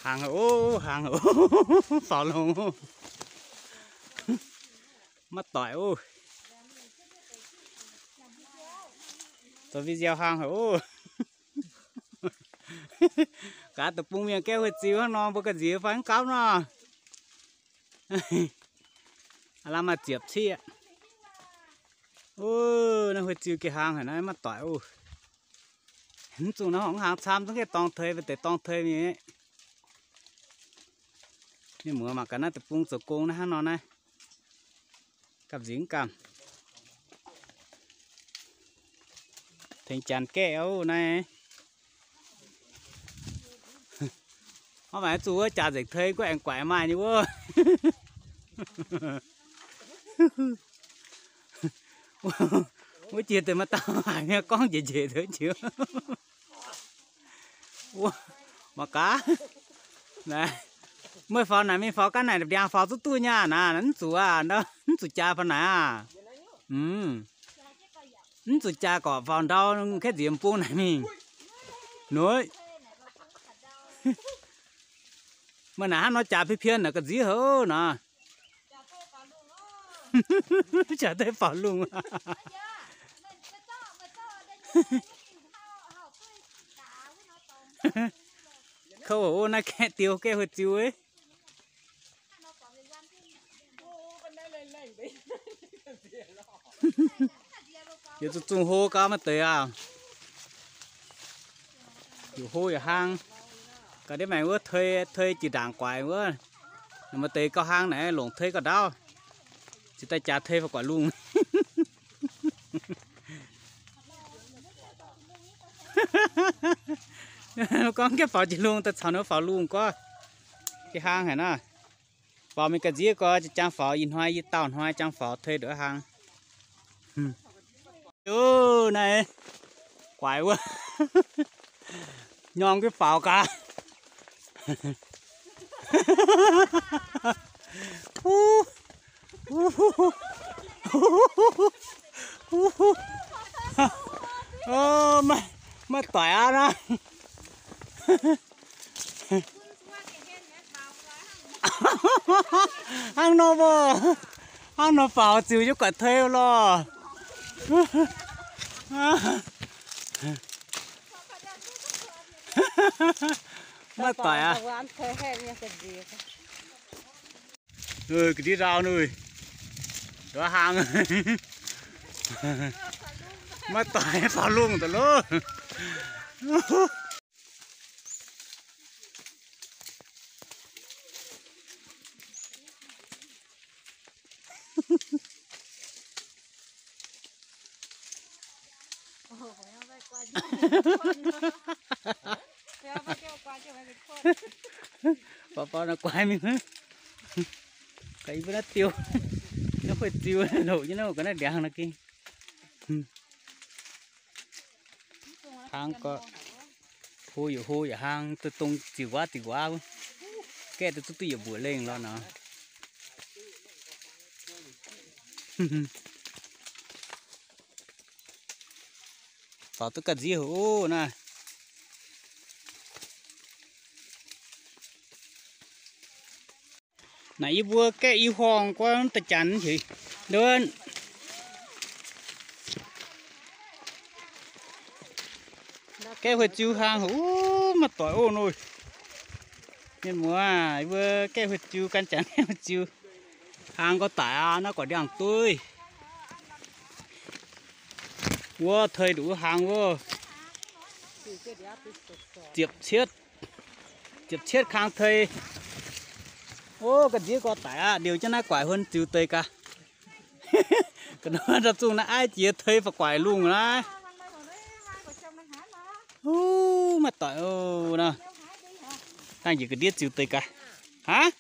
Hlang haic oc, hlang haic oc. Faaux longx oc. Maiv doic oc. Zoux video hlang haic oc. Gaax deic-bung mienh gaeqv huih ziux hnangv nor, mbuo ga'nziex fai mv gauv nor. Aav lamh maaih ziepc cieqv. Naaiv huih ziux geh hlang haic naaiv, maiv doic oc. Mv zuqc naaiv horngc hnaangx camv, zungv gaengh dorng tei, mv deix dorng tei mingh. Mienh muoz mangc gaax naaiv deic-bung zoux gong naaiv hnangv nor naaiv. Gamh nziex mv gamh. Tengx janx gaeqv oc naaiv. Hnangv maaih zuqc wuov jaax nzengc tei guov aengx guaix maaih nyei wuov. Wuov jiex deix maaih dauh haic mi'aqv, gorngv njiec njiec deix jiex. Mangc gaax. Meih faaux naaic mingh faaux ga'naaiv ndiangx faaux zuqc duqv nyei aqv naaic, mv zuqc aqv, mv zuqc jaax faaux naaic aqv. Mv zuqc jaax gorqv faaux ndau kaeqv nziex bung naaic mingh. Noic. Meih naaic hnangv nor jaax pien pien naaic ga'nziex haic naaic. Jaax deix faaux lungh. Kouv oc, naaiv gaeqv diuh gaeqv huih ziux. Yietc zungh zungh hlo gau maiv deix aqv. Yaac hlo yaac hlang. Gaax ndiev maengx wuov tei, tei jiex ndaangc guaix wuov. Maaih deix gauh hlang naaic longc tei gauh ndaauv. Cingx daaih jaax tei faaux guaix lungh. Gorngv gaengh faaux jiex lungh, daaih caux ninh faaux lungh gorngv. Geh hlang haic naaiv. Faaux mingh ga'nziex gorx, jang faaux ih hnoi, yie dauh hnoi jang faaux tei ndongc hlang. Naaiv guaix wuov, nyorng gaax faaux gaax. Maiv doic aqv naaiv. Hnangv nor mbuo, hnangv nor faaux ziux jienv guaix tei lorh. Maiv doic aqv. Ga'ndiev ndau nuih, ndongc hlang. Maiv doic faaux lungh daaih loh. Faaux faaux naaiv guaix mingh. Gaax yie mbuo naaiv diuh, naaiv huih ziux loc nyei naaiv, ga'naaiv ndiangx naaiv gengh. Hlang gorx, hlo yaac hlo yaac hlang, dongh ziux wuov ziux wuov, gaeqv daaih zuqc duqv yietc mbuoqc lengh lorh nor. Faaux duqv ga'nziex oc naaiv. Naaic yie mbuo gaeqv i horngh guov da'janx njiec. Gaeqv huih ziux hlang haic, maiv doic oc nor. Mienh muoz, yie mbuo gaeqv huih ziux, gan janx gaeqv huih ziux hlang gorx daic aqv, naaiv guaix ndiangx-dueiv. Wuov tei nduqc wuov hlang wuov, ziepc cietv, ziepc cietv kang tei. Ov, ga'nziex gorx daic aqv, liouh jienv naaiv guaix huon ziux deix gaax. Ga'naaiv nzauh zungh naaiv aiv jiex tei faaux guaix lungh naaiv. Ov, maiv doic oc nor. Dangh njiec ga'ndiev ziux deix gaax. Aav,